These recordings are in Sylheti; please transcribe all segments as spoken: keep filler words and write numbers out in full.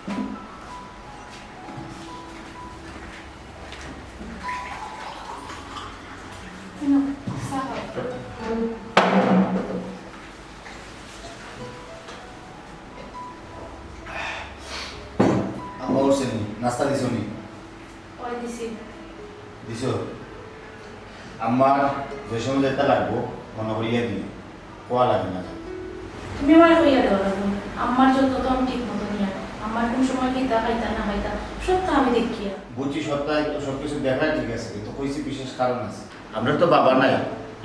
আম্মা উঠছইন নি? নাস্তা দিছো নি? অয় দিছি। দিছো? আম্মার যে সময় যেটা লাগবো, মনো করিয়া দিও। কওয়া লাগে না। তুমি আমারে কইয়া দেওয়া লাগবো। আম্মার যত্ন তো আমি ঠিক মতো নিয়া। আম্মার কোন সময় কিতা খাইতা না খাইতা, সবতা আমি দেখিয়া। বুঝছি, সবতা, সবকিছু দেখার ঠিক আছে, কিন্তু কইছি বিশেষ কারণ আছে। আমরা তো বাবা নাই,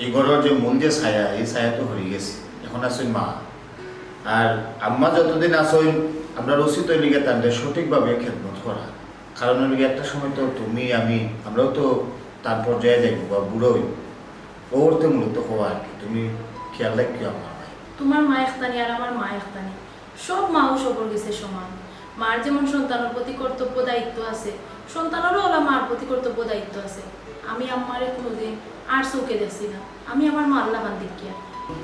এই ঘরর যে মূল যে ছায়া, এই ছায়া তো হারাই গেছে। এখন আছইন মা। আর আম্মা যতদিন আছইন, আমরার উচিত অইলো গিয়া তানরে সঠিকভাবে খেদমত করা। কারণ অইলো গিয়া একটা সময় তো তুমি, আমি, আমরাও তো তান পর্যায়ে যাইবো বা বুড়া অইবো। অউ অর্থে মূলত কওয়া আর কি, তুমি খেয়াল রাখিও আমার মায়। তোমার মা একটানি আর আমার মা একটানি। সব মাও সবর গেছে সমান। মার যেমন সন্তানর প্রতি কর্তব্য দায়িত্ব আছে, সন্তানরও অলা মার প্রতি কর্তব্য দায়িত্ব আছে। আমি আম্মারে কোনোদিন আর চউখে দেখছি না। আমি আমার মার লাখান দেখিয়ার।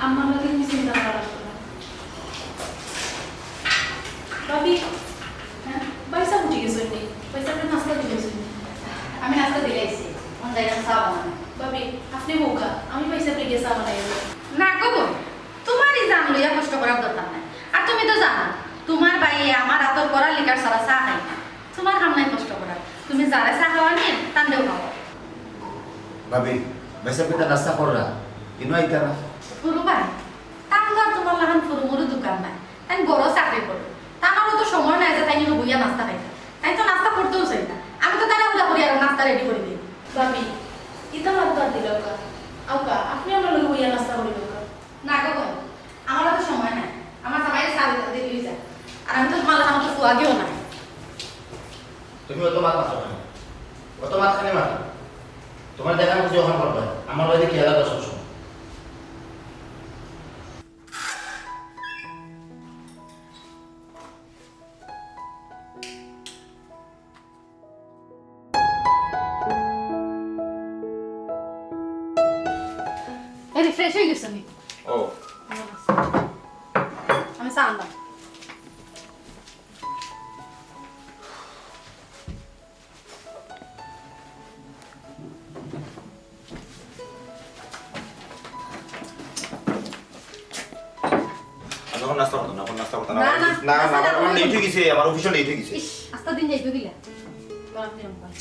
আম্মার লাগি তুমি চিন্তা করা লাগতো না। ভাবি, হ্যাঁ? ভাইসাব উঠি গেছইন নি? ভাইসাবরে নাস্তা দিলাইছইন নি? আমি নাস্তা দিলাইছি, অখন যাইরাম চা বানাইমু। ভাবি, আপনে বউকা, আমি ভাইসাবরে গিয়া চা বানাই আনি। না গো বইন, তোমার ই জান লইয়া কষ্ট করার দরকার নাই। আর তুমি তো জানো, তোমার ভাইয়ে আমার আতর করা লিকার ছাড়া চা খায় না। তোমার কাম নাই কষ্ট করার, তুমি যারে চা খাওয়ানির, তানরেউ খাওয়াও। ভাবি, ভাইসাব কিতা নাস্তা কররা? ইনো আইতা না? ফুরু ভাই, তান তো আর তোমার লাখান ফুরু মুরু দোকান নাই, তাইন ঘরো চাকরি করইন। তান অত সময় নাই যে তাইন ইনো বইয়া নাস্তা খাইতা। তাইন তো নাস্তা করতেও চাইন না। আমি তো তাড়াহুড়া করি আর নাস্তা রেডি করি দেই। ভাবি, ইতা মাত বাদ দিলাউক্কা। আউক্কা, আপনে আমার লগে বইয়া নাস্তা করিলাউক্কা। না গো বইন, আমার অত সময় নাই। আমার জামাইরে চা দিতে দিতে অই যায়। আর আমি তো তোমার লাখান অত ফুয়াগিও নায়। তুমি অত মাত মাতো কেনে? অত মাত কেনে মাতো? তোমার দেখার বুঝি অখান করবায়। আমার বাড়িত খেয়াল রাখবা সবসময়। এই রে, ফ্রেশ অই গেছো নি? ও। আমি চা আনলাম। আমি অখন নাস্তা করতাম না, অখন নাস্তা করতাম না। না, না, না, না, নাস্তা আমার, না আমার করলে লেট অই গেছে, আমার অফিসো লেট অই গেছে। ইস, আস্তা দিন যাইতো কিলা? গরম দিন অখন।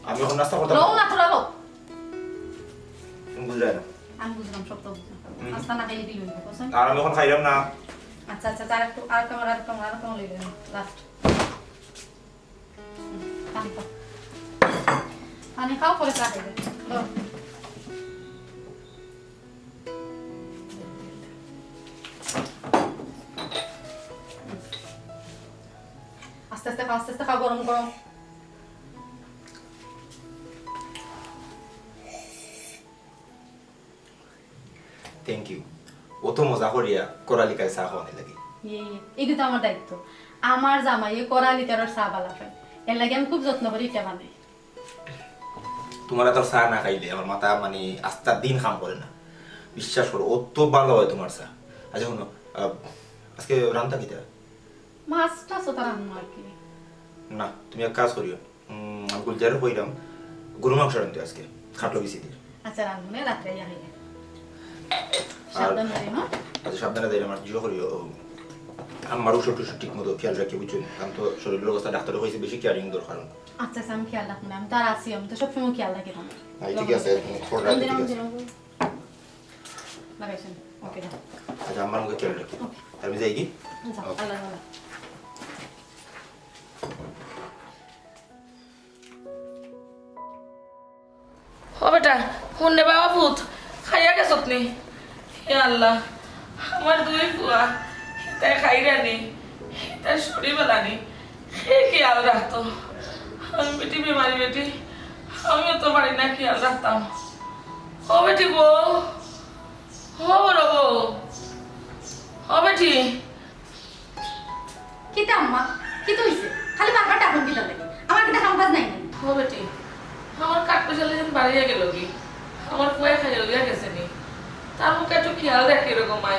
আমি অখন নাস্তা করতাম না। লও না, থুড়া লও। তুমি বুঝরায় না। আমি বুঝলাম, সব তো বুঝলাম। হুম। নাস্তা না খাইলে কি অইবো, বুঝছেন? আর আমি অখন খাইরাম না। আচ্ছা, আচ্ছা, আচ্ছা, আরেকটু, আরেকটু, আরেকটু, আরেকটু লইলাম, লাস্ট। পানি খাও। পানি খাও, পরে চা খাইবে। লও। আস্তে আস্তে খাও, আস্তে আস্তে খাও, গরম গরম। Thank you। অত মজা করিয়া করালিকায় চা খাওয়ানির লাগি। ইয়ে, ইয়ে, ইগু তো আমার দায়িত্ব। আমার জামাইয়ে করালিকারর চা বালা পায়। এরলাগি আমি খুব যত্ন করি ইটা বানাই। তোমার আতর চা না খাইলে আমার মাথা মানে আস্তা দিন কাম করে না। বিশ্বাস করো, অত ভালা অয় তোমার চা। আচ্ছা হুনো, আহ, আজকে রান্তা কিতা? মাছ টাছ ওতা রানমু আর কি। না, তুমি এক কাজ করিও। উম, আমি গুলজাররে কইরাম, গরু মাংস রানতে আজকে, খাটলো বিছি দিয়া। আচ্ছা, রানমু নে, রাত্রে আইয়া খাইবে। আর সাবধান অইও, হ্যাঁ? আচ্ছা, সাবধানে যাইরাম, আর জিও করিও, ও, আম্মার ঔষধ টষধ ঠিক মতো খেয়াল রাখিও, বুঝছো? কারণ তো শরীরর অবস্থা ডাক্তারে কইছে বেশি caring দরকার। আচ্ছা, আচ্ছা, আমি খেয়াল রাখমু নে, আমি তো আর আছি, আমি তো সবসময় খেয়াল রাখি। না, ঠিক আছে, খবর রাখো, ঠিক আছে। লাগাইছেন, ওকে, দাও। আচ্ছা, আম্মার মুখে খেয়াল রাখিও। ওকে। আমি যাই কি? যাও, ওকে। আল্লাহ, আল্লাহ। ও বেটা, হুন রে বাবা পুত, খাইয়া গেছত নি? হে আল্লাহ, আমার দুই ফুয়া, হিতায় খাইরা নি, হিতায় শরীর বালা নি, কে খেয়াল রাখতো? আমি বেটি বেমারি বেটি, আমিও তো পারি না খেয়াল রাখতাম। ও বেটি বউ, ও বড় বউ, ও বেটি, কিতা আম্মা? কিতা অইছে? খালি বারবার ডাকইন কিতার লাগি? আমার কিতা কাম কাজ নাই নি? ও বেটি, আমার কাঠ পয়সাটা যেন বাড়িয়া গেল কি? আমার ফুয়ায় খাইয়া লইয়া গেছে নি? তার মুখে একটু খেয়াল রাখিও গো মাই।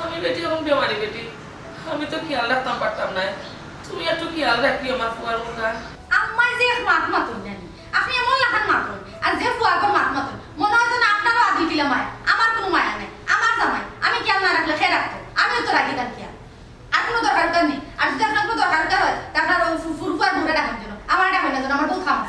আমি বেটি অখন বেমারি বেটি, আমি তো খেয়াল রাখতাম পারতাম নায়। তুমি একটু খেয়াল রাখি আমার ফুয়ার কথা। আম্মায় যে এক মাত মাতইন জানি, আপনি এমন লাখান মাতইন, আর যে ফুয়াগর মাত মাতইন, মনে হয় যেন আপনারও আদিল কিলা মায়া, আমার কোনো মায়া নাই, আমার জামাই, আমি খেয়াল না রাখলে কে রাখতো, আমিও তো রাখি তার খেয়াল। আর কোনো দরকার উরকার নেই, আর যদি আপনার কোনো দরকার উরকার হয়, তা আপনার ওই ফু-, ফুরু ফুয়ার বউরে ডাকেন যেন, আমার ডাকেন না যেন, আমার বউ খামো।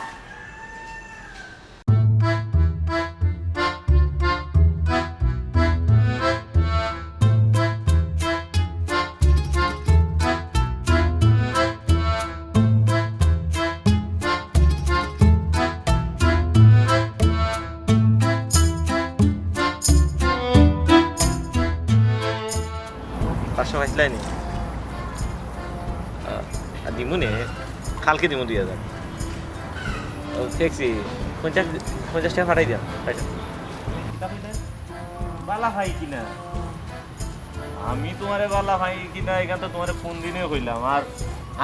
পাঁচশো পাইছিলায় নি? আহ, দিমু নে, কালকে দিমু দুই হাজার। ও, দেখছি, পঞ্চাশ, পঞ্চাশ টেকা পাঠাই দিয়া, পাঠাই। বালা পাই কিনা? আমি তুমারে বালা পাই কিনা, ইখান তো তুমারে কোন দিনে কইলাম, আর,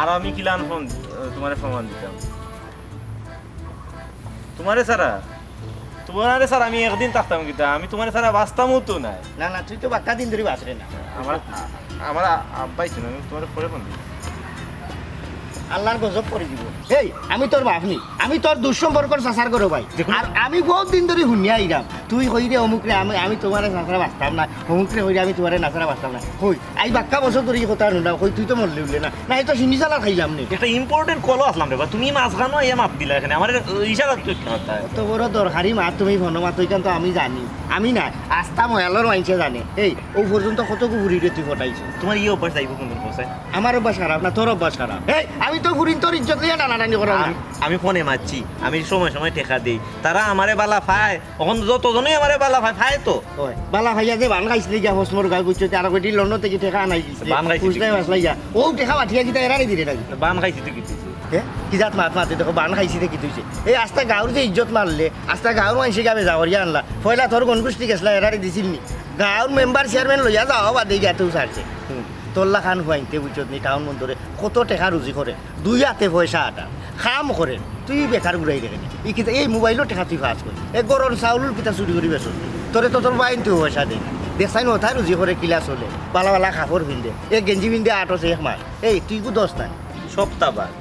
আর আমি কিলান ফোন, তুমারে প্রমাণ দিতাম? তুমারে ছাড়া, তুমারে ছাড়া আমি একদিন থাকতাম কিতা? আমি তুমারে ছাড়া বাঁচতামও তো নায়। না, না, তুই তো বাক্কা দিন ধরি বাঁচরে না। আমার, আমার আব্বাই ছিল, আমি তুমারে পরে ফোন দিই। আল্লার গজব পড়ি দিব। এই, আমি তোর বাপ নি, আমি তোর দুঃসম্পর্কর চাচার ঘরর ভাই। আর আমি বউত দিন ধরি হুনিয়া আইরাম, তুই কইরে অমুকরে, আমি, আমি তুমারে না ছাড়া বাঁচতাম না, অমুকরে কইরে আমি তুমারে না ছাড়া বাঁচতাম না। কই, আই বাক্কা বছর ধরি ই কথা হুনরাম, কই তুই তো মরলে উঠলে না। না, এ তো শিন্নি চালা খাইলাম নি। একটা important call-ও আছলাম রে বা, তুমি মাঝখানো আইয়া মাত দিলা এখানে, আমার ইশারা তো একটা মাত। অত বড় দরকারি মাত তুমি ফোনো মাতো, ইখান তো আমি জানি। আমি না, আস্তা ময়ালর মাইনষে জানে। এই, অউ পর্যন্ত কতগু ফুরিরে তুই পটাইছস? তুমার ই অভ্যাস যাইবো কোন দিন, হোসেন? আমার অভ্যাস খারাপ না, তোর অভ্যাস খারাপ। এই, আমি তো ফুরিন্তর ইজ্জত লইয়া টানাটানি করাম না। আমি, আমি ফোনে মাতছি, আমি সময় সময় টেকা দেই, তারা আমারে বালা পায়। অখন যতজনেই আমারে বালা পায়, পায় তো। ওই, বালা পাইয়া যে বান খাইছলে গিয়া হসমর গায় বুঝছো, আর কয়টি লন্ডন থাকি টেকা আনাই দিছে। বান খাইছি বুঝতে ঠিকই। পারছলা গিয়া। অউ টেকা পাঠিয়া কিতা এরারে দিরে নাকি? বান খাইছি তো কিতা অইছে? হে? কি জাত মাত মাতে দেখো, বান খাইছি তো কিতা অইছে? এই আস্তা গাঁওর যে ইজ্জত মারলে, আস্তা গাঁওর মাইনষে গিয়া বেজা করিয়া আনলা। পয়লা তোর গনগুষ্টি গেছলা, এরারে দিছিল নি? গাঁওর মেম্বার চেয়ারম্যান লইয়া যাওয়া বাদে গিয়া তেউ ছাড়ছে। হুম। তোর লাখান হুয়াইন্তে বুঝছত নি, টাউন বন্দরে কত টেকা রুজি করে। দুই আতে পয়সা আটা, কাম করে, তুই বেকার ঘুরাই রেখে নি। ই কিতা, এই মোবাইলর টেকা তুই পাস করি, এ গরম চাউলর কিতা চুরি করি বেচস তুই। তোরে তো তোর বাইন্তেও পয়সা দেয় না। দেখছাইন অতায় রুজি করে কিলা চলে, বালা বালা কাপড় পিন্দে, এ গেঞ্জি পিন্দে আট আছে এক মাস। এই তুই কু দোষ নাই। সপ্তাহ বাদ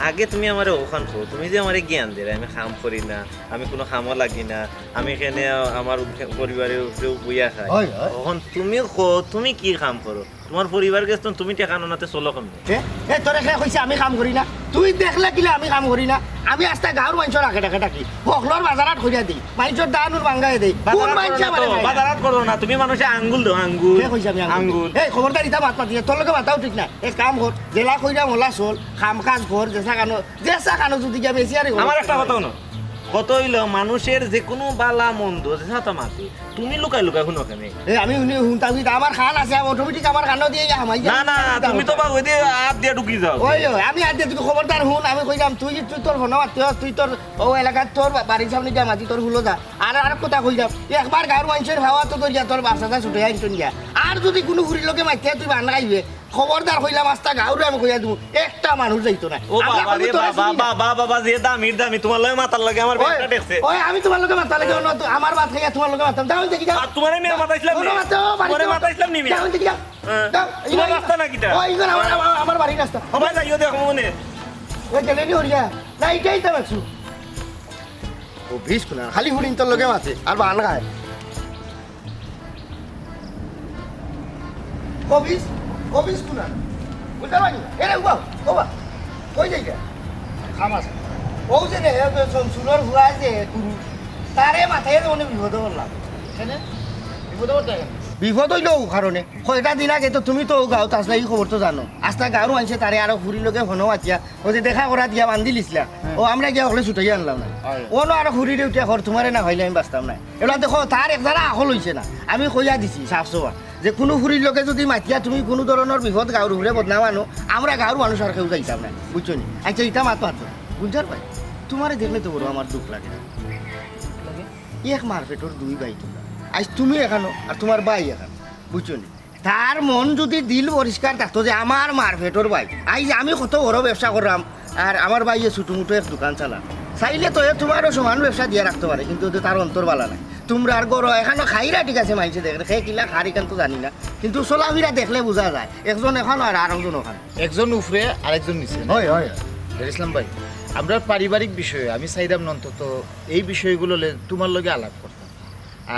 আগে তুমি আমারে অখান কও, তুমি যে আমারে জ্ঞান দিরায়, আমি কাম করি না, আমি কুনু কামো লাগি না, আমি কেনে আমার পরিবারের উপরে বইয়া খাই। হয়, হয়। অখন তুমি কও, তুমি কি কাম করো? তুমার পরিবার গেছতো, তুমি টেকা আনো না তে চলো কেমনে? এ, এ, তোরে কে কইছে আমি কাম করি না? তুই দেখলে কিলা আমি কাম করি না? আমি আস্তা গাঁওর মাইনষর আগে ডাকে ডাকি। হকলর বাজার হাট করিয়া দেই। মাইনষর দানুর বাঙ্গায় দেই। কোন বাজার হাট মাইনষে করো না আমারে তো, খায় না? বাজার হাট করো না। তুমি মানুষে আঙ্গুল দেও, আঙ্গুল। কে কইছে আমি আঙ্গুল? আঙ্গুল। এই খবরদার ইতা মাত মাতিস না। তোর লগে মাতাও ঠিক না। এক কাম কর, যেলা কইরাম অলা চল, কাম কাজ কর, যেছা কানো, যেছা কানো যদি গিয়া বেশি আরে আমার একটা কথা হুনো। কত অইলো, মানুষের যে কুনু বালা মন্দ, যেছা তা মাতে। তুমি লুকাই লুকাই হুনো কেনে? এ, আমি হুনি, হুনতাম কিতা, আমার কান আছে, আমি automatic আমার কানো দিয়া হামাই যায়। না, না, তুমি তো বা ওই দিয়ে আত দিয়া ঢুকি যাও। ওই, ওই, আমি আত দিয়া ঢুকি, খবরদার হুন, আমি কইলাম, তুই, তুই তোর ফোনো মাততে অস, তুই তোর, ও এলাকার তোর বা-, বাড়ির সামনে গিয়া মাতি তোর হুলো যা। আর, আর কথা কইলাম, একবার গাঁওর মাইনষর হাওয়া তো ধরিয়া তোর বাচ্চা যা ছুটে আইছন গিয়া। আর যদি কুনু ফুরির লগে মাততে তুই বান খাইবে, খবরদার কইলাম, আস্তা গাঁওরে আমি কইয়া দিমু, একটা মানুষ যাইতো না। ও আমরা বাবা রে কইমু, তোরা বাবা, চিনি না। বাবা, বাবা, যে দামির দামি, তুমার লগে মাতার লাগি আমার ওই, পেটটা ঠেকছে। ওই, আমি তুমার লগে মাতার লাগি, অন্য তো-, আমার ভাত খাইয়া তুমার লগে মাতাম। যাও দেখি যাও। আর তুমারে মেয়ে মাতাইছিলাম নি? মাতে, ও বাড়ি তুমারে যাও। মাতাইছিলাম নি, মেয়ে? যাও দেখি যাও। হ্যাঁ। যাও, তুমার এই রাস্তা না কিতা? ওই, ইগো আমার, আমার, আমার বাড়ির রাস্তা। ও ভাই, যাইও দেখো মনে। ওই গেলে নি হরিয়া। না, এটাই তো মাকসু। ও বিশ কুনা, খালি ফুরিন্তর লগে মাতে, আর বান খায়। কবিস, কবিস কুনা? বুঝতে পারি? এরে, উবা, উবা। কই যাই গা? খামাস। ও যে রে, হে, হে, শামসুলর হুয়া যে গুরু, তারে মাথায় যে অনেক বিপদ করলাম। কেনে? বিপদ করতে কেনে? বিপদ অইলো অউ কারণে। কয়টা দিন আগে তো তুমি তো অউ গাঁওত আছলা, ই খবর তো জানো। আস্তা গাঁওর মাইনষে তারে আরো ফুরির লগে ফোনো মাতিয়া, ও যে দেখা করাত গিয়া বান্দিলিছলা। হ্যাঁ। ও আমরা গিয়া হকলে ছুটাই আনলাম না। হয়। অনো আরো ফুরিরে উঠিয়া কর, তুমারে না পাইলে আমি বাঁচতাম না। এলা দেখো, তার এক জারা আখল অইছে না। আমি কইয়া দিছি সাফ সাফা যে কুনু ফুরির লগে যদি মাতিয়া তুমি কুনু ধরনর বিপদ গাঁওর উপরে বদনাম আনো, আমরা গাঁওর মানুষ আর কেউ যাইতাম না, বুঝছো নি? আচ্ছা, ইটা মাত মাত, গুলজার ভাই, তুমারে দেখলে তো বড় আমার দুখ লাগে। লাগে? এক মার পেটর দুই ভাই তুমরা, আইজ তুমি এখানো আর তুমার ভাই এখানো, বুঝছো নি? তার মন যদি দিল পরিষ্কার থাকতো যে আমার মার পেটর ভাই, আইজ আমি কত বড় ব্যবসা করলাম, আর আমার ভাইয়ে ছুটুমুটু এক দোকান চালান, চাইলে তো এ তুমারও সমান ব্যবসা দিয়া রাখতো পারে, কিন্তু তো তার অন্তর বালা নাই। তুমরার ঘরো এখানো খাইরা ঠিক আছে, মাইনষে দেখরে, কে কিলা খার ইখান তো জানি না, কিন্তু চলাফিরা দেখলে বুঝা যায়, একজন এখানো আর আরেকজন ওখানো। একজন উপরে আর একজন নিচে। হয়, হয়। জহির ইসলাম ভাই, আমরা পারিবারিক বিষয়ে আমি চাইরাম না অন্তত এই বিষয়গুলো লইয়া তুমার লগে আলাপ করতাম।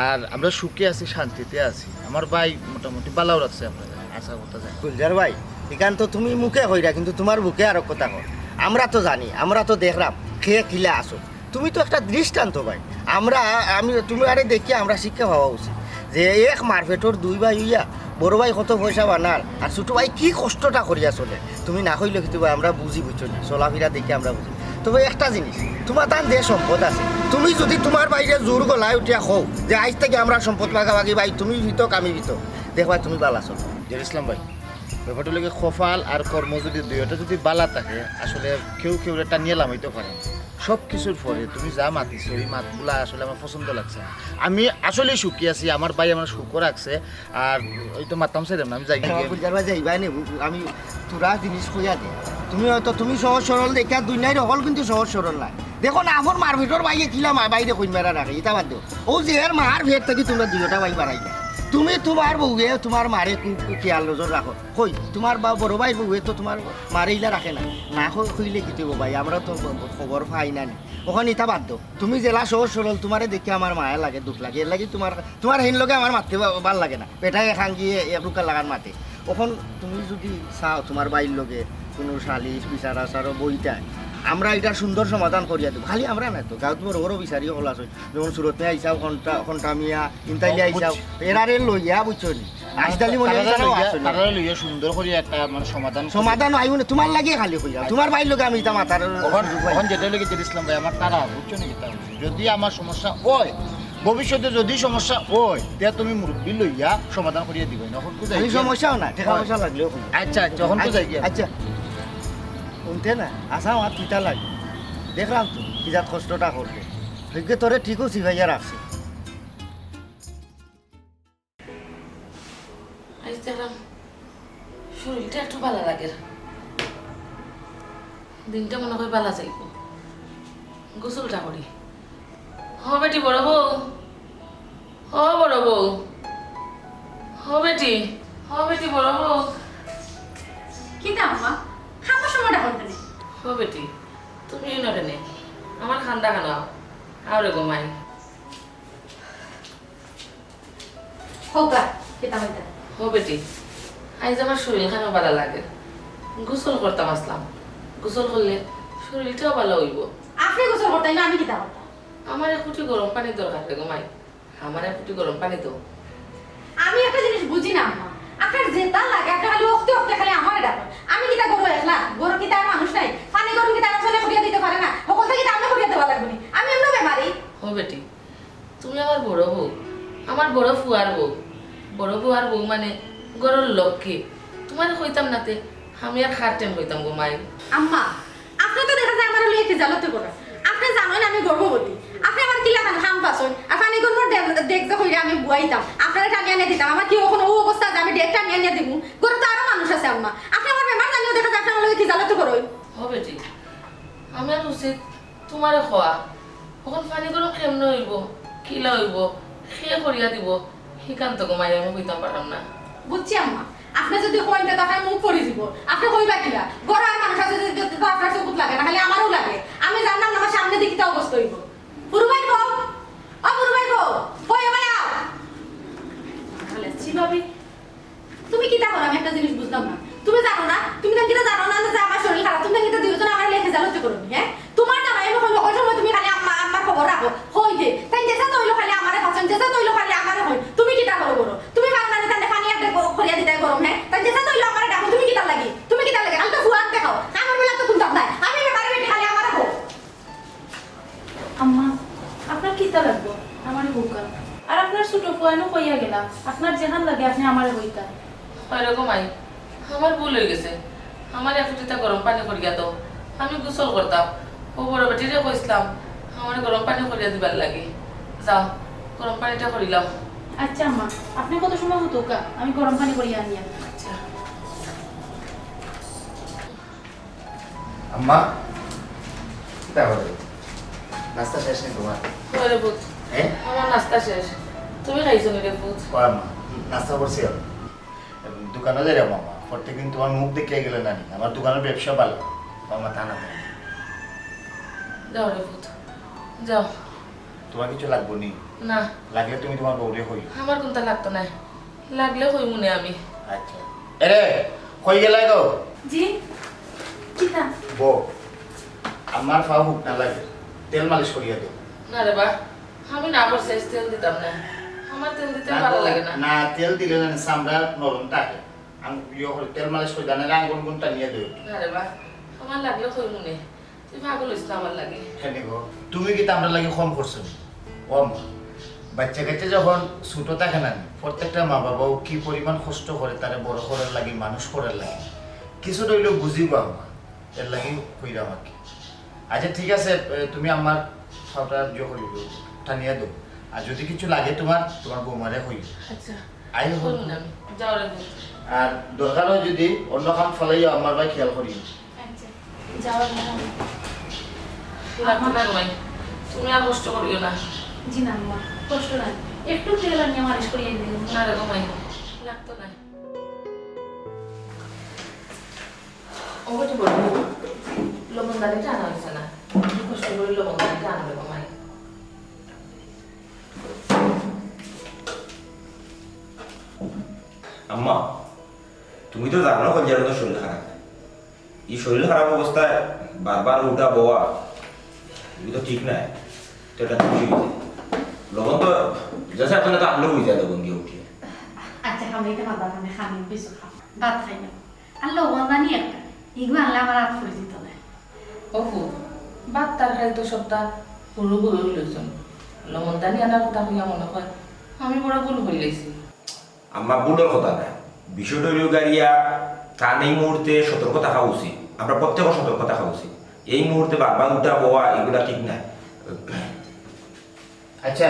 আর আমরা সুখে আছি, শান্তিতে আছি, আমার ভাই মোটামুটি ভালাও রাখছে, আমরা আশা করতে চাই। গুলজার ভাই, ইখান তো তুমি মুখে কইরা, কিন্তু তুমার বুকে আরো কথা কর। আমরা তো জানি, আমরা তো দেখরাম কে কিলা আছো। তুমি তো একটা দৃষ্টান্ত ভাই। আমরা, আমি, তুমারে দেখিয়া আমরা শিক্ষা পাওয়া উচিত যে এক মার পেটর দুই ভাই অইয়া বড় ভাই কত পয়সা বানার আর ছোট ভাই কি কষ্টটা করিয়া চলে। তুমি না কইলে কিন্তু ভাই আমরা বুঝি, বুঝছো নি? চলাফিরা দেখি আমরা বুঝি। তবে একটা জিনিস, তুমার তান যে সম্পদ আছে, তুমি যদি তুমার ভাইরে জোর গলায় উঠিয়া কও যে আইজ থাকি আমরা সম্পদ ভাগাভাগি ভাই, তুমি ভিতক আমি ভিতক, দেখবা তুমি ভালা চলবা। জহির ইসলাম ভাই, ব্যাপারটা লাগে কপাল আর কর্ম যদি দুইটা যদি ভালা থাকে, আসলে কেউ কেউরে টানিয়া লামাইতে পারে। সব কিছুর পরে তুমি যা মাতিছো, এই মাতগুলা আসলে আমার পছন্দ লাগছে না। আমি আসলেই সুখী আছি, আমার ভাই আমার সুখও রাখছে। আর ওই তো মাতাম চাইলাম না, আমি যাই গিয়া। গুলজার ভাই যাইবা নি, আমি তোরা জিনিস কইয়া দি। তুমি হয়তো, তুমি সহজ সরল দেখিয়া দুনিয়ার হকল কিন্তু সহজ সরল নায়। দেখো না, আমার মার পেটর ভাইয়ে কিলা মা বাইরে কইন মেরা রাখে, ইটা বাদ দেও। ও যে এর মার পেট থাকি তুমরা দুইটা ভাই বাড়াইলা। তুমি তুমার বউয়ে তুমার মারে খুব খেয়াল নজর রাখো। কই, তুমার বা-, বড় ভাইর বউয়ে তো তুমার মারে ইলা রাখে না। না ক-, কইলে কিতা অইবো ভাই, আমরা তো ব-, ব-, খবর পাই না নি। অখন ইতা বাদ দেও। তুমি যেলা সহজ সরল, তুমারে দেখি আমার মায়া লাগে, দুখ লাগে। এর লাগি তুমার, তুমার হেন লগে আমার মাততে ভা-, ভালা লাগে না। বেটায় এখান গিয়া এক রুকা লাগান মাতে। অখন তুমি যদি চাও তুমার ভাইর লগে কুনু সালিশ, বিচার আচারও বইতায়, আমরা ইটার সুন্দর সমাধান করিয়া দিমু। খালি আমরা নায় তো, গাঁওত বড় বড় বিচারি হকল আছে। যেমন সুরত মিয়া আইছাও, খন্টা, খন্টা মিয়া, ইন্তাইলে আইছাও, এরারে লইয়া, বুঝছো নি? আশিদ আলী মনে হয় তারারে তারাও লইয়া, আছে না। তারারে লইয়া সুন্দর করি একটা, মানে, সমাধান করি। সমাধান আইবো না, তুমার লাগিয়ে খালি কইয়া। তুমার ভাইর লগে আমি ইতা মাতার অখন, সুযোগ পাই। অখন যেটা লগে জহির ইসলাম ভাই, আমার তারা, বুঝছো নি কিতা? যদি আমার সমস্যা হয়, ভবিষ্যতে যদি সমস্যা হয়, তে তুমি মুরব্বি লইয়া সমাধান করিয়া দিবায় না। অখন তো যাই আমি গিয়া। সমস্যাও না, টাকা হয়। পয়সা লাগলেও কইও। আচ্ছা, আচ্ছা, অখন তো আচ্ছা, যাই গিয়া। আচ্ছা। শুনতে না, আশা আমার কিতা লাগে। দেখলাম তো, কি জাত কষ্টটা করলে। হেগে তোরে ঠিকও সিফাইয়া রাখছে। আইজ দেখলাম শরীরটা একটু ভালা লাগের। দিনটা মনে হয় ভালা যাইবো। গোসলটা করি। হ বেটি বড় বউ, হ বড় বউ, হ বেটি, হ বেটি বড় বউ। কিতা আম্মা? খাবার সময়টা করতে নেই। হ বেটি, তুমি না কেনে? আমার খান্দা খানো। আও রে গো মাই। হোকা, কিতা হইতা? ও বেটি, আইজ আমার শরীরখানও ভালা লাগে। গোসল করতাম আসলাম। গোসল করলে শরীরটাও ভালা অইবো। আপনে গোসল করতাই না, আমি কিতা করতাম? আমার এক কুটি গরম পানির দরকার রে গো মাই। আমার এক কুটি গরম পানি তো। আমি একটা জিনিস বুঝি না আম্মা, আপনার যেটা লাগে আপনি খালি অখতে অখতে খালি আমারে ডাকেন। আমি কিতা ঘরো একলা? ঘরো কিতা আর মানুষ নাই? পানি গরম কিতা একজনে করিয়া দিতে পারে না? হকলতা কিতা আমি করিয়া দেওয়া লাগবো নি? আমি এমনও বেমারি। ও বেটি, তুমি আমার বড় বউ, আমার বড় ফুয়ার বউ। বড় ফুয়ার বউ মানে ঘরর লক্ষ্মী। তুমারে কইতাম না তে, আমি আর কার টেম কইতাম গো মাই। আম্মা, আপনে তো দেখা যায় আমারে লইয়া খিজালতি করেন। আপনে জানইন আমি গর্ভবতী। আপনে আমার কিলাখান খাম পাছইন। আর পানি গরমর ডেক, ডেক যে কইরা আমি বুয়াইতাম, আপনারে টানিয়া আনিয়া দিতাম। আমার কি অখন অউ অবস্থা যে আমি ডেক টানিয়া আনিয়া দিমু? ঘরো তো আরো মানুষ আছে আম্মা। আপনে আমার বেমার জানিও দেখা যায় আপনে আমার লগে খিজালতি করইন। ও বেটি, আমার উচিত তুমারে কওয়া, অখন পানি গরম কেমনে অইবো, কিলা অইবো, কে করিয়া দিবো, হিখান তো গো মাই আমি কইতাম পারলাম না। বুঝছি আম্মা, আপনে যদি কইন তে তো আপনার মুখ পড়ি যিবো। আপনে কইবা কিলা? ঘরো আর মানুষ আছে যদি তো আপনার চকুত লাগে না, খালি আমারও লাগে। আমি জানলাম না আমার সামনে দি কিতা অবস্থা অইবো। ফুরু ভাইর বউ, ও ফুরু ভাইর বউ, কই এবার আও। ভালা আছি ভাবি। তুমি কিতা করো? আমি একটা জিনিস বুঝলাম না। তুমি জানো না? তুমি তান কিতা জানো না যে আমার শরীর খারাপ? তুমি তান কিতা দুইজন আমার লেখে জানো তো করো, হ্যাঁ? তোমার জামাই আমি কইলো, ওই সময় তুমি খালি আম্মা, আম্মার খবর রাখো। কই দে? তাই যেসা তো হইলো খালি আমারে খাচ্ছেন, যেসা তো হইলো খালি আমারে কই। তুমি কিতা করো করো? তুমি পারো না যে তানরে পানি আর দে-, করিয়া দিতে গরম, হ্যাঁ? তাই যেসা তো হইলো আমারে ডাকো, তুমি কিতা লাগি? তুমি কিতা লাগি? আমি তো ফুয়ার দেখাও। আমার বেলা তো কুন্তা নাই। আমি ব্যাপারে বেটি খালি আমারে কও। আম্মা, আপনার কিতা লাগবো? আমারে কউক্কা। আর আপনার ছোট ফুয়াইনও কইয়া গেলা, আপনার যেখান লাগে আপনে আমারে কইতা। হয় রে গো মাই, আমার ভুল অই গেছে। আমারে এক কুটিতা গরম পানি করিয়া দেও, আমি গোসল করতাম। ও বড় বেটিরে কইছলাম, আমারে গরম পানি করিয়া দিবার লাগি। যাও, গরম পানিটা করিলাও। আচ্ছা আম্মা, আপনে কত সময় হুতুকা, আমি গরম পানি করিয়া আনিয়া। আচ্ছা। আম্মা, কিতা করে? নাস্তা শেষ নি তোমার? ওরে পুত, হ্যাঁ? আমার নাস্তা শেষ। তুমি খাইছো নি রে পুত? ও আম্মা, নাস্তা করছি আমি। দোকানো যাইরাম আম্মা, প্রত্যেকদিন তুমার মুখ দেখিয়া গেলে নানি, আমার দোকানর ব্যবসা ভালা। ও আম্মা, তা না, তা না। যাও রে পুত, যাও। তুমার কিছু লাগবো নি? না। লাগলে তুমি তুমার বউরে কইও। আমার কুন্তা লাগতো নায়, লাগলে কইমু নে আমি। আচ্ছা। এরে, কই গেলায় গো? জি, কিতা? বউ, আমার পাও হুকনা লাগে, তেল মালিশ করিয়া দেও। না রে বা, আমি না করছি, আজ তেল দিতাম না। আমার তেল দিতে না ভালা গো, লাগে না। না, তেল দিলে না, চামড়া নরম থাকে। আং-, ইয়ে করে, তেল মালিশ করি দেও, নাইলে আঙ্গুল গুন টানিয়া দেও। না রে বা, আমার লাগলে কইমু নে। তুই পাগল অইস না আমার লাগি। কেনে গো, তুমি কিতা আমরার লাগি কম করছো নি? ও আম্মা, বাচ্চা কাচ্চা যখন ছোট থাকে না নি, প্রত্যেকটা মা বাবাও কি পরিমাণ কষ্ট করে তারে বড় করার লাগি, মানুষ করার লাগি। কিছু অইলেও বুঝিবা আম্মা, এর লাগি কইরাম আর কি। আচ্ছা ঠিক আছে, এ, তুমি আমার পাওটা ইয়ে করি দেও, টানিয়া দেও। আর যদি কিছু লাগে তুমার, তুমার বৌমারে কইও। আচ্ছা। আই হোক। কইমু না আমি। যাও রে বউ। আর দরকার অয় যদি অন্য কাম ফালাইও, আমার বায় খেয়াল করিও। আচ্ছা, যাও না। লাগতো না গো মাই, তুমি আর কষ্ট করিও না। জি না আম্মা, কষ্ট নাই, একটু তেল আনিয়া মালিশ করিয়া দিলে। না রে গো মাই, লাগতো না। ও বেটি বলো, লবণদানিটা আনা অইছে না, একটু কষ্ট করি লবণদানিটা আনো রে গো মাই। আম্মা, তুমি তো জানো কলিজার মতো শরীর খারাপ। এই শরীর খারাপ অবস্থায় বারবার উঠা বওয়া, এগুলো তো ঠিক নায়। তো এটা তুমি লবণ তো যাচ্ছে, আপনারা তো আনলেও হয়ে যায় লবণ দিয়ে উঠিয়ে। আচ্ছা, খামড়াইতে পারবা না, খামড়াই বেশি খাও। ভাত খাই না। আর লবণ দানি একটা, এগুলো আনলে আমার হাত ফুলে দিত না। অপু, ভাত তরকারি তো সবটা হুরু হুরু লইছন। লবণ দানি আনার কথা কইয়া মনে হয় আমি বড় ভুল করিলাইছি। আম্মা, ভুলর কথা না, বিষয়টা হইল গাড়িয়া তান এই মুহূর্তে সতর্ক থাকা উচিত। আমরা প্রত্যেকের সতর্ক থাকা উচিত। এই মুহূর্তে বারবার উঠা বওয়া এগুলা ঠিক না। আচ্ছা,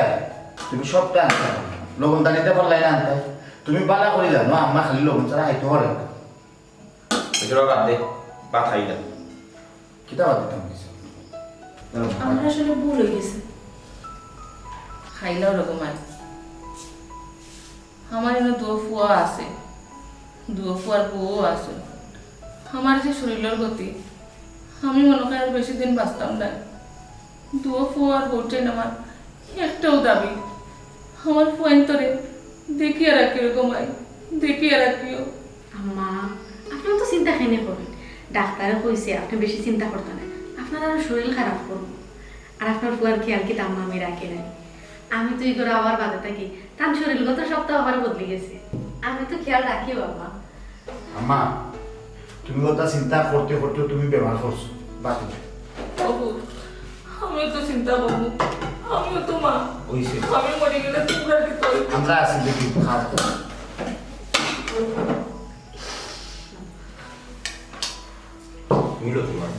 তুমি সবটা আনতে পারো। লবণ দানিতে পারলাই না আনতে। তুমি বালা করি জানো, আম্মা খালি লবণ ছাড়া খাইতে পারে না। এটা বাদ দে, ভাত খাই না। কিতা বাদ দিতাম কিছু? আমার আসলে ভুল হয়ে গেছে। খাইলাও রে গো মাই। আমার এনে দুয়ো ফুয়া আছে, দুয়ো ফুয়ার বউও আছে। আমার যে শরীরের গতি, আমি মনে হয় আর বেশি দিন বাঁচতাম না। দুয়ো ফুয়ার বউটাই আমার একটাও দাবি, আমার ফুয়াইন্তরে দেখিয়া রাখিও রে গো মাই, দেখিয়া রাখিও। আম্মা, আপনি তো চিন্তা কেনে করেন? ডাক্তারে কইছে আপনি বেশি চিন্তা করতে না, আপনার আরো শরীর খারাপ করবো। আর আপনার ফুয়ার খেয়াল কিতা আম্মা আমি রাখি নাই। আমি তো এই ঘরে আবার বাদে থাকি, তার শরীরগত সবটা আবার বদলি গেছে। আমি তো খেয়াল রাখি বাবা। আম্মা, তুমি কথা চিন্তা করতে করতে তুমি বেমার করছো, বাকি নাই। বাবু, আমিও তো চিন্তা করবো, আমিও তো মা। ওই সে। আমি মরে গেলে তোমরা কি করবে? আমরা আছি, দেখি, খাও। মিলো তোমার।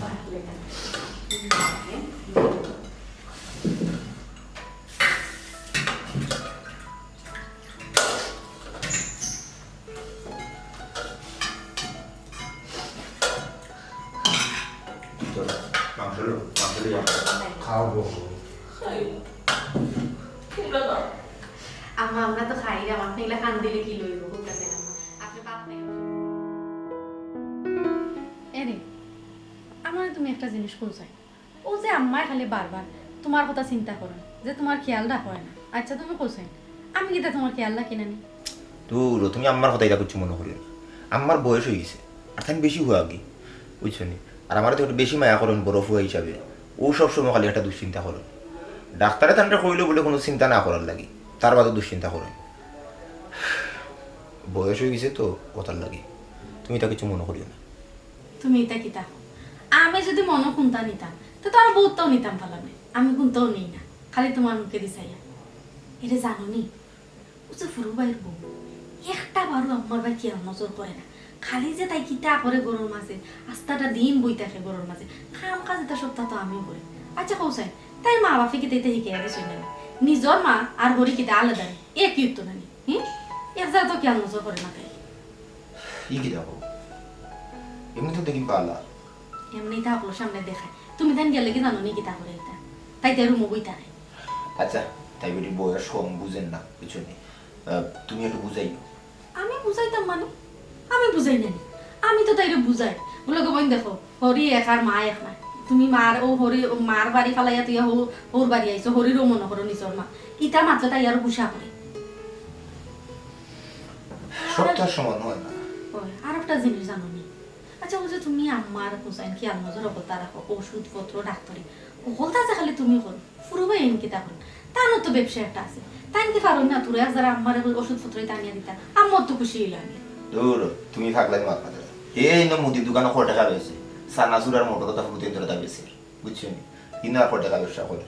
চলো, মাংস লো, মাংস লো, যাও। খাও গো। খাই। তোমরা খাও। আম্মা, আমরা তো খাই না, আপনি এগুলা খান দিলে কি লইব? কোন কাছে আম্মা? আপনি ভাত খাই। এরে, আমার তুমি একটা জিনিস কইছাই। ও যে আম্মায় খালি বারবার তোমার কথা চিন্তা করেন, যে তোমার খেয়াল রাখো না। আচ্ছা, তুমি কইছাই, আমি কিতা তোমার খেয়াল রাখি না নি? দূর, তুমি আম্মার কথা ইটা কিচ্ছু মনে করিও না। আম্মার বয়স হয়ে গেছে, আর তাই বেশি হুয়াগি, বুঝছো নি? আর আমার তো একটু বেশি মায়া করেন বড় ফুয়া হিসাবে, ও সব সময় খালি একটা দুশ্চিন্তা করেন। ডাক্তারে তানরে কইলো বলে কোনো চিন্তা না করার লাগি, তার বাদে দুশ্চিন্তা করেন। বয়স হয়ে গেছে তো, কথার লাগি। তুমি ইটা কিচ্ছু মনে করিও না। তুমি ইটা কিতা? আমি যদি মনো কুন্তা নিতাম, তে তো আরো বহুতটাও নিতাম পারলাম না। আমি কুন্তাও নেই না, খালি তোমার মুখে দিছাইয়া। এরে জানো নি, ও যে ফুরু ভাইর বউ, একটা বারও আমার ভাই খেয়াল নজর করে না। খালি যে তাই কিতা করে ঘরর মাঝে, আস্তাটা দিন বই থাকে ঘরর মাঝে। কাম কাজ এটা সবটা তো আমিও করি। আচ্ছা, কও চাই, তাই মা বাপে কিতা ইতা হিকাইয়া দিছইন না নি? নিজর মা আর হরি কিতা আলাদা নি? একই তো না নি? হুম? এক জায়গা তো খেয়াল নজর করে না তাই। ই কিতা কও? এমনি তো দেখি ভালা। এমনি তা হকলর সামনে দেখায়। তুমি তান গেলে কি জানো নি কিতা করে ইতা? তাই তাই রুমো বই থাকে। আচ্ছা, তাই বেটি বয়স কম, বুঝের না, বুঝছো নি? আহ, তুমি একটু বুঝাইও। আমি বুঝাইতাম মানে? আমি বুঝাই না নি? আমি তো তাইরে বুঝাই। বলে গো বইন, দেখো, হরি এক আর মা এক নায়। তুমি মার, ও হরি, ও মার বাড়ি ফালাইয়া তুই হৌ-, হৌর বাড়ি আইছো, হরিরও মনে করো নিজর মা। ইতা মাতলে তাই আরো গুসা করে। সব তো আর সমান হয় না। ওই, আর একটা জিনিস জানো নি? আচ্ছা, ও যে তুমি আমার হুসাইন খেয়াল নজর হকলতা রাখো, ওষুধপত্র, ডাক্তারি, হকলতা যে খালি তুমি করো, ফুরুবাই এন কিতা করো? তানও তো ব্যবসা একটা আছে, তাইন কি পারো না? তোরা যারা আমার ওষুধপত্র টানিয়া দিতা, আমার তো খুশি হইল আমি। দূর, তুমি থাকলে মাত মাতে। এই না মুদির দোকানো কয় টাকা রয়েছে, সানাসুর আর মোটর কথা ফুটে ধরে তা বেশি, বুঝছো নি? ইনো আর কয় টাকা ব্যবসা করে।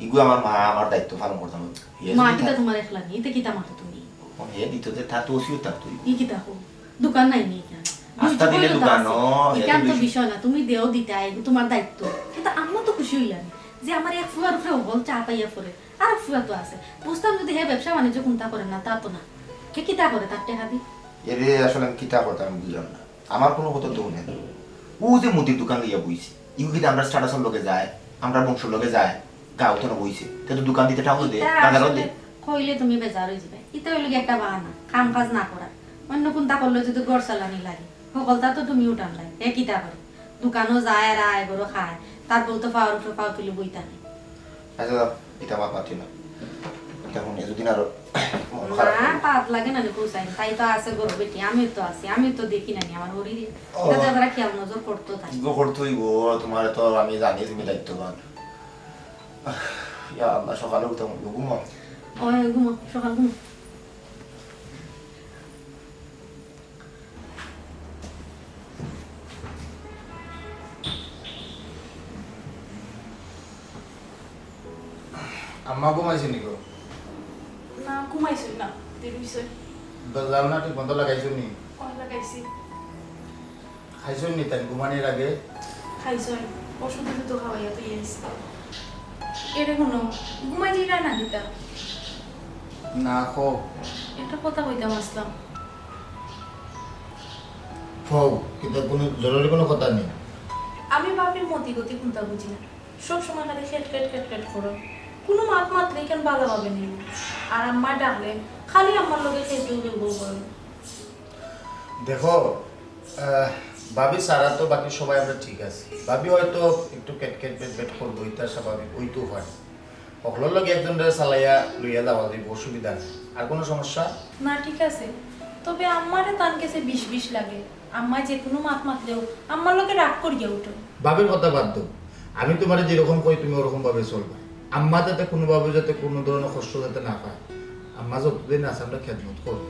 ইগু আমার মা, আমার দায়িত্ব পালন করতাম। হে মা যদি কিতা থাক- তোমার একলা নি, ইতে কিতা মাতো তুমি? ও, হে দিত যে তার তো ওসিও তার তুই। ই কিতা কো? দোকান নাই নি এখান? আস্তা দিলে দুই দোকান, আছে। ও, হে এখান তো তো বেশি। বিষয় না, তুমি দেও দিতা, এগু তোমার দায়িত্ব। কিন্তু আম্মা তো খুশি হইলাম যে আমার এক ফুয়ার উপরে হল চা পাইয়া পড়ে, আর এক ফুয়া তো আছে। বুঝতাম যদি হে ব্যবসা বাণিজ্য কোনটা করে না, তা তো না। হে কিতা করে তার টেকা দি? এরে আসলে আমি কিতা করতাম আমি বুঝলাম না, আমার কোনো কথা তো নেই। ও যে মুদির দোকান লইয়া বইছে, ইগু কিন্তু আমরা স্ট্যাটাসর লগে যায়, আমরা বংশর লগে যায়, গাঁও তো না বইছে, তে তো দোকান দিতে ঠাকুর দে, ইতা বাজারও আসলে দে। কইলে তুমি বেজার হয়ে যাবে। ইতা হইল কি একটা বাহানা, কাম কাজ না করার। অন্য কোনটা করলে যদি ঘর চালানি লাগে, হকলতা তো তুমি উঠান লাগে। হে কিতা করে? দোকানও যায় আর আয়, ঘরও খায়। তার বউ তো পাওয়ার উপরে পাও তুলে বইতা নেই। আচ্ছা, দাও, ইতা মাত মাতিও না। ইতা হুনে যদিন আরো মন খারাপ না, করে। পাপ লাগে না নি, কোথায়? তাই তো আছে ঘর বেটি, আমিও তো আছি, আমিও তো দেখি না নি আমার হরিরে। ও। তাতে তারা খেয়াল নজর করতো তাই। ইগো করতোই গো, তোমার তো আমি জানি তুমি দায়িত্ববান। ইয়া আল্লাহ, সকালে উঠতাম, ঘুমাও। ওই ঘুমো, সকাল ঘুমো। আম্মা ঘুমাইছে নি গো? না, ঘুমাইছইন না, দেরি হইছে। দরজা না ঠিক বন্ধ লাগাইছো নি? কল লাগাইছি। খাইছো নি তাই ঘুমানির আগে? খাইছইন, ওষুধ ওষুধ তো খাওয়াইয়া তো ইয়ে হইছে। এরে হুনো, ঘুমাই যাইরা না কিতা? না খো। একটা কথা কইতাম আসলাম। খো, কিন্তু কোনো জরুরি কোনো কথা নেই। আমি বাপের মতি গতি কোনটা বুঝি না, সব সময় খালি খেট খেট খেট খেট করো। কোনো মাত মাতলে কেন বালা ভাবে নিব? আর আম্মা ডাকলে খালি আমার লগে খেলতে উঠে বউ করো। দেখো, আহ, ভাবি ছাড়া তো বাকি সবাই আমরা ঠিক আছি। ভাবি হয়তো একটু কেট কেট বেট বেট করবো, এটা স্বাভাবিক, ওই তো হয়। হকলর লগে একজনরে চালাইয়া লইয়া যাওয়া যাইব, অসুবিধা নেই। আর কোনো সমস্যা? না, ঠিক আছে, তবে আম্মারে তান গেছে বিষ বিষ লাগে। আম্মা যে কোনো মাত মাতলেও আম্মার লগে রাগ করিয়া উঠো। ভাবির কথা বাদ দাও, আমি তোমারে যেরকম কই তুমি ওরকম ভাবে চলবা। আম্মা যাতে কোনোভাবে যাতে কোনো ধরনের কষ্ট যাতে না পায়। আম্মা যতদিন আছে আমরা খেদমত করবো,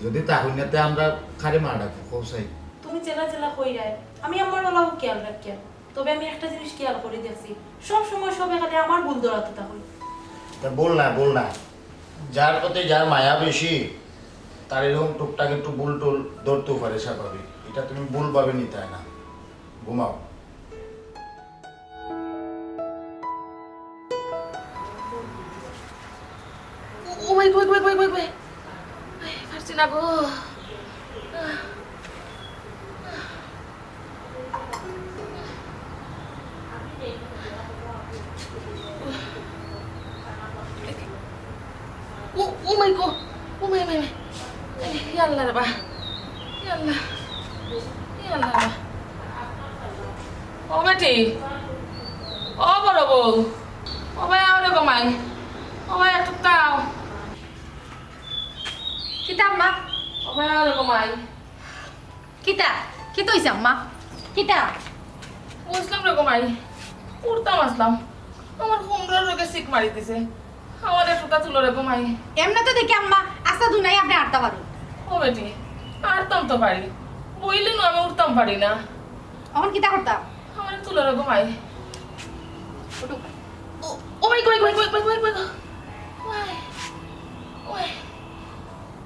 যদি তা হই না তে আমরা কারে মা ডাকবো, কও চাই। তুমি জেলা জেলা কইরায়, আমি আমার ওলাও খেয়াল রাখিয়া, তবে আমি একটা জিনিস খেয়াল করে দেখছি, সব সময় সবে খালি আমার ভুল ধরাতে থাকো। তা বল না, বল না, যার প্রতি যার মায়া বেশি, তার এরকম টুকটাক একটু ভুল টুল ধরতেও পারে, স্বাভাবিক। এটা তুমি ভুলভাবে নিতে হয় না। ঘুমাও। ও মাই গো, গো, গো, গো, গো। এই, পারছি না গো। ও, ও মাই গো, ও মাই, মাই, মাই। এই, ইয়া আল্লাহ রে বা। ইয়া আল্লাহ। ইয়া আল্লাহ রে বা। ও বেটি, ও বড় বউ, ও ভাই আও রে গো মাই, ও ভাই একটু তাও। কিতা আম্মা? ও ভাই আও রে গো মাই। কিতা? কিতা হইছে আম্মা? কিতা? বুঝলাম রে গো মাই, উঠতাম আসলাম, আমার কোমরর লগে চিক মারি দিছে, আমার একটুটা তুলো রে গো মাই। এমনে তো দেখি আম্মা, আস্তা দুনাই আপনি আটতা পারো। ও বেটি, আরতাম তো পারি, বইলে নু আমি উঠতাম পারি না। এখন কিতা করতাম? আমার তুলো রে গো মাই। উঠো। ও, ও মাই গো, গো, গো, গো, গো, গো। ওই, ওই,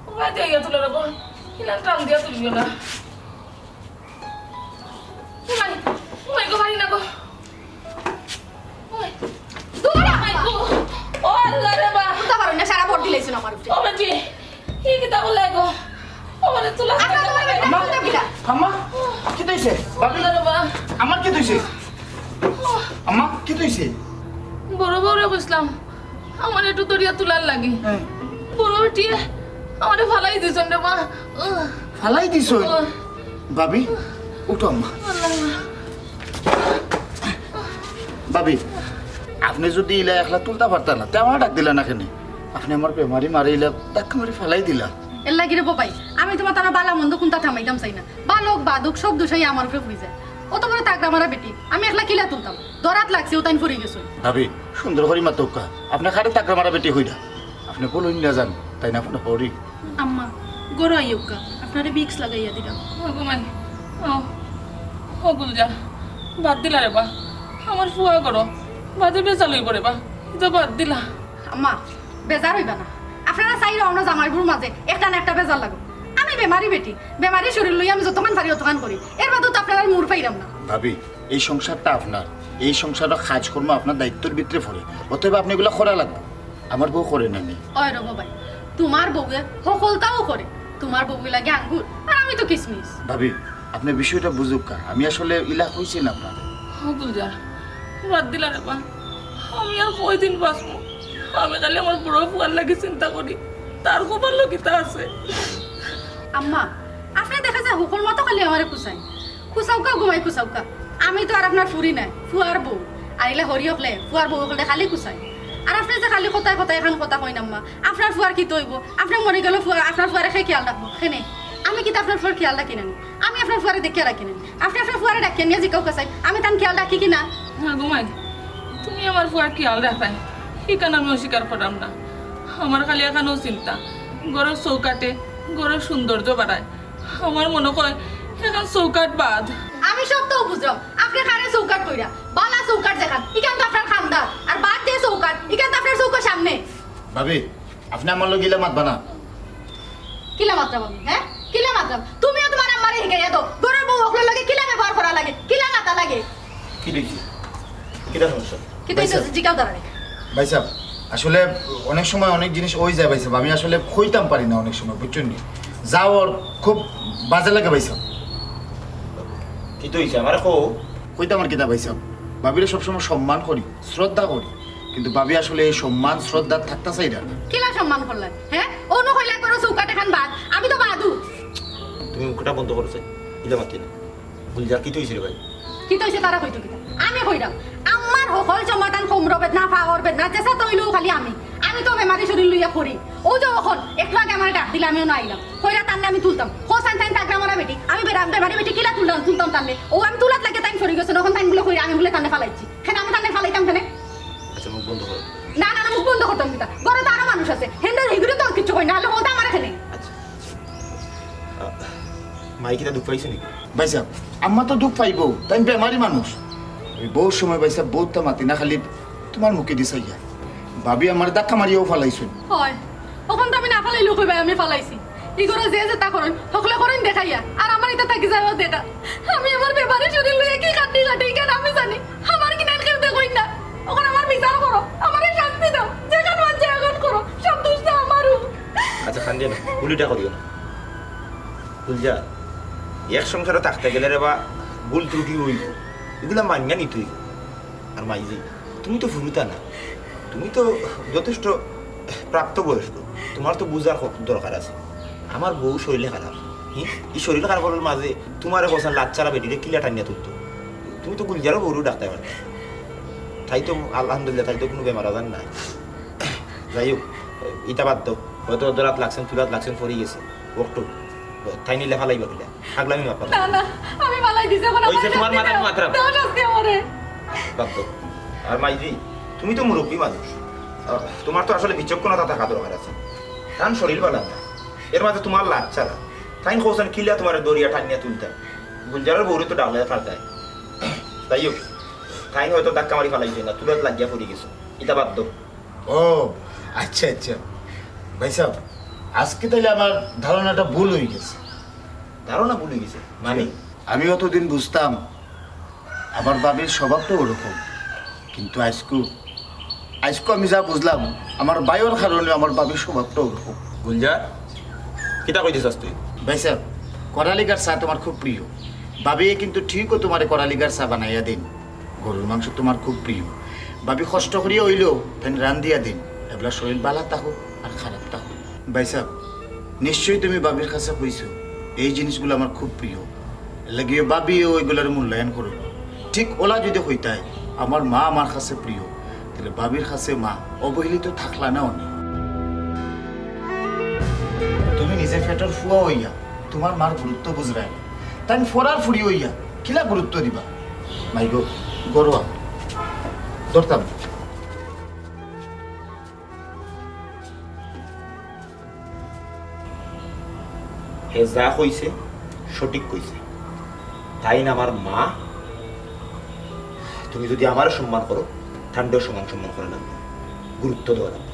ওই দিয়া তুলো রে গো। ইলান টান দিয়া তুলিও না। ও মাই, ও মাই গো, পারি না গো। ওই, দূর ও মাই গো। ও আল্লাহ রে বা। উঠতে পারো না, সারা ভর দিলাইছো আমার উপরে। ও বেটি, কি কিতা বলে গো? ও মানে তুলা আম্মা, তোমার বেটা কোনটা বিলা? আম্মা, কিতা হইছে? ভাবি, আল্লাহ রে বা। আমার কিতা হইছে? আম্মা, কিতা হইছে? বড় বউরে কইছিলাম, আমার একটু দরিয়া তুলার লাগি। হ্যাঁ। বড় বেটিয়ে আমারে ফালাই দিছইন রে মা। উহ, ফালাই দিছইন? উহ। ভাবি, উঠো আম্মা। আল্লাহ। ভাবি, আপনে যুদি ইলা একলা তুলতা পারতা না, তে আমারে ডাক দিলা না কেনে? আপনে আমার বেমারি মারে ইলা ধাক্কা মারি ফালাই দিলা। এর লাগি রে বাবাই, আমি তুমার তারা বালা মন্দ কুনটা থামাইতাম চাই না। বালা অউক বাদ অউক, সব দুষাই আমার উপরে পড়ি যায়। অত বড় তাগড়া মারা বেটি, আমি একলা কিলা তুলতাম? দরাত লাগছে, অউ তাইন পড়ি গেছইন। ভাবি, সুন্দর করি মাতউক্কা। আপনে কারে তাগড়া মারা বেটি কইরা? আপনে বলইন না জান, তাইন আপনে হরি। আম্মা, ঘরো আইউক্কা, আপনারে ভিক্স লাগাইয়া দিলাম। ও গো মাই, ও, ও গুলজার, বাদ দিলা রে বা। আমার ফুয়া ঘরো, বাদে বেজাল অইবো রে বা। ইতা বাদ দিলা। আম্মা, বেজার অইবা না। আপনারা চাইরো আমরার জামাইবউর মাঝে একটা না একটা বেজাল লাগউক। আমি বেমারি বেটি, বেমারি শরীর লইয়া আমি যতখান পারি অতখান করি। এর বাদেও তো আপনারার মুড় পাইরাম না। ভাবি, এই সংসারটা আপনার, এই সংসারর কাজকর্ম আপনার দায়িত্বর ভিতরে পড়ে, অতএব আপনে ইগুলা করা লাগবো। আমার বউ করে না নি? ওই রে বাবাই, তুমার বউয়ে হকলতাউ করে। তুমার বউয়ে লাগে আঙ্গুর, আর আমি তো কিসমিস। ভাবি, আপনে বিষয়টা বুঝউক্কা, আমি আসলে ইলা কইছি না আপনারে। ও গুলজার, বাদ দিলা রে বা। আমি আর কয়দিন বাঁচমু? আমি খালি আমার বড় ফুয়ার লাগি চিন্তা করি, তার কপালো কিতা আছে। আম্মা, আপনে দেখা যায় হকল মাতো খালি আমারে কুচাইন। কুচাউক্কা গো মাই, কুচাউক্কা। আমি তো আর আপনার ফুরি নায়, ফুয়ার বউ। আর ইলা হরি অকলে ফুয়ার বউ অকলরে খালি কুচাইন। আর আপনে যে খালি কথায় কথায় এখান কথা কইন আম্মা, আপনার ফুয়ার কিতা অইবো? আপনে মরি গেলে ফুয়া, আপনার ফুয়ারে কে খিয়াল রাখবো? কেনে? আমি কিতা আপনার ফুয়ার খিয়াল রাখি না নি? আমি আপনার ফুয়ারে দেখিয়া রাখি না নি? আপনে আপনার ফুয়ারে ডাকিয়া নিয়া জিকাউক্কা চাই, আমি তান খিয়াল রাখি কি না? না গো মাই, তুমি আমার ফুয়ার খিয়াল রাখতায়, ইখান আমি অস্বীকার কররাম না। আমার খালি এখানউ চিন্তা, ঘরর চৌকাঠে ঘরর সৌন্দর্য বাড়ায়। আমার মনো কয় এখান চৌকাঠ বাদ। আমি সবতাউ বুঝরাম, আপনে কারে চৌকাঠ কইরা? বালা চৌকাঠ যেখান, ইখান তো আপনার খান্দান। আর বাদ যে চৌকাঠ, ইখান তো আপনার চউখর সামনে। ভাবি, আপনে আমার লগে ইলা মাতবা না। কিলা মাতরাম আমি, হে? কিলা মাতরাম? তুমিও তুমার আম্মারে হিকাইয়া দেও, ঘরর বউ অকলর লগে কিলা ব্যবহার করা লাগে, কিলা মাতা লাগে। কিতা অইছে? কিতা সমস্যা? কিতা অইছে? ভাইসাব। জিকাও তারারে। ভাইসাব, আসলে অনেক সময় অনেক জিনিস অই যায় ভাইসাব, আমি আসলে কইতাম পারি না অনেক সময়, বুঝছইন নি? যা অর খুব বাজে লাগে ভাইসাব। কিতা অইছে? আমারে কও। কইতাম আর কিতা ভাইসাব, ভাবিরে সবসময় সম্মান করি, শ্রদ্ধা করি, কিন্তু ভাবি আসলে এই সম্মান শ্রদ্ধা থাকতা চাইরা না। কিলা সম্মান করলায়, হে? অনো কইলায় ঘরর চৌকাঠ এখান বাদ, আমি তো বাদউ। তুমি মুখটা বন্ধ করো চাই, ইলা মাতি না। গুলজার, কিতা অইছে রে ভাই? কিতা অইছে তারা কইতো কিতা? আমি কইরাম, আমার হকল সমাধান কোমরো বেদনা, পাওর বেদনা, যেছা তো অইলেও খালি আমি। আমি তো বেমারি শরীর লইয়া করি। অউ যে অখন একটু আগে আমারে ডাক দিলা, আমিও না আইলাম। কইরা তানরে আমি তুলতাম। কও চাইন তাইন তাগড়া মারা বেটি। আমি বেরা-, বেমারি বেটি কিলা তুললাম, তুলতাম তানরে। অউ আমি তুলাত লাগিয়া তাইন পড়ি গেছইন, অখন তাইন বুলে কইরা আমি বুলে তানরে ফালাইছি। কেনে আমি তানরে ফালাইতাম কেনে? আচ্ছা, মুখ বন্ধ করো। না, না, না, মুখ বন্ধ করতাম কিতা? ঘরো তো আরো মানুষ আছে। হেনরা হিগুরে তো কিচ্ছু কই না, অইলে কও তো আমারে কেনে। আচ্ছা, আচ্ছা। আহ, মাই কিতা দুখ পাইছে নি? ভাইসাব, আম্মা তো দুখ পাইবো, তাইন বেমারি মানুষ। আমি বউত সময় ভাইসাব বউততা মাতি না, খালি তুমার মুখেদি চাইয়া। ভাবি আমারে ধাক্কা মারিয়াউ ফালাইছইন। অয়, অখন তো আমি না ফালাইলেও কইবায় আমি ফালাইছি। ই ঘরো যে যেতা করইন, হকলে করইন দেখাইয়া, আর আমার ইতা থাকি যাইবো দেখা। আমি আমার বেমারি শরীর লইয়া কি কান্দি কাটি, ইখান আমি জানি। আমার কিনাইন কেউ দেখইন না। অখন আমার বিচার করো, আমারে শাস্তি দেও, যেখান মন চায় অখান করো, সব দুষ তো আমারউ। আচ্ছা, কান্দিও না, গুলিটা করিও না। গুলজার, এক সংসারো থাকতে গেলে রে বা, ভুল ত্রুটি অইবো, ইগুলা মানিয়া নিতে অইবো। আর মাইজি, তুমি তো ফুরুতা না, তুমি তো যথেষ্ট প্রাপ্তবয়স্ক, তুমার তো বুঝার খ-, দরকার আছে। আমার বউ শরীরে খারাপ, হুম? ই শরীর খারাপর মাঝে তুমারে কছান লাচ্চারা বেটিরে কিলা টানিয়া তুলতো? তুমি তো গুলজারর বউরেউ ডাকতায় পারতায়। তাই তো আলহামদুলিল্লাহ, তাই তো কুনু বেমার আজার নাই। যাই হউক, ইতা বাদ দেও। হয়তো দরাত লাগছইন, তুলাত লাগছইন, পড়ি গেছে। অকটু, তাইন ইলা ফালাইবা কিলা? পাগলামি মাত মাতরাম। না, না, আমি ফালাই দিছি, অখন অইছে, আমারে তুমার শাস্তি মাথাত দেও। মাতরাম। দেও শাস্তি আমারে। বাদ দেও। আর মাইজি, তুমি তো মুরব্বি মানুষ। আহ, তুমার তো আসলে বিচক্ষণতা থাকা দরকার আছে। তান শরীর বালা না। এর মাঝে তুমার লাচ্চারা। তাইন কছান কিলা তুমারে দরিয়া টানিয়া তুলতা? গুলজারর বউরে তো ডাকলে ফারতায়। যাই হউক, তাইন হয়তো ধাক্কা মারি ফালাইছে না, তুলাত লাগিয়া পড়ি গেছে। ইতা বাদ দেও। ও, আচ্ছা, আচ্ছা। ভাইসাব, আজকে তাইলে আমার ধারণাটা ভুল অই গেছে। ধারণা ভুল অই গেছে? মানে? আমি অতদিন বুঝতাম আমার ভাবির স্বভাবটা ওরকম, কিন্তু আইজকু, আইজকু আমি যা বুঝলাম, আমার ভাইর কারণে আমার ভাবির স্বভাবটা ওরকম। গুলজার, কিতা কইতে চাস তুই? ভাইসাব, করালিকার চা তুমার খুব প্রিয়। ভাবিয়ে কিন্তু ঠিকউ তুমারে করালিকার চা বানাইয়া দেইন। গরুর মাংস তুমার খুব প্রিয়। ভাবি কষ্ট করিয়া অইলেও তাইন রান্দিয়া দেইন। এবলা শরীর বালা থাকো আর খারাপ থাকো। ভাইসাব, নিশ্চয়ই তুমি ভাবির কাছে কইছো, এই জিনিসগুলা আমার খুব প্রিয়, এরলাগি ভাবিও এগুলার মূল্যায়ন করইন। ঠিক অলা যুদি কইতায়, আমার মা আমার কাছে প্রিয়, তাইলে ভাবির কাছে মা অবহেলিত থাকলা না অনে। তুমি নিজে পেটর ফুয়া অইয়া তুমার মার গুরুত্ব বুঝরায় না, তাইন ফরার ফুড়ি অইয়া কিলা গুরুত্ব দিবা? মাইগো, গরোয়া ধরতাম। হে যা কইছে, সঠিক কইছে। তাইন আমার মা, তুমি যুদি আমারে সম্মান করো, তানরেও সমান সম্মান করা লাগবো, গুরুত্ব দেওয়া লাগবো।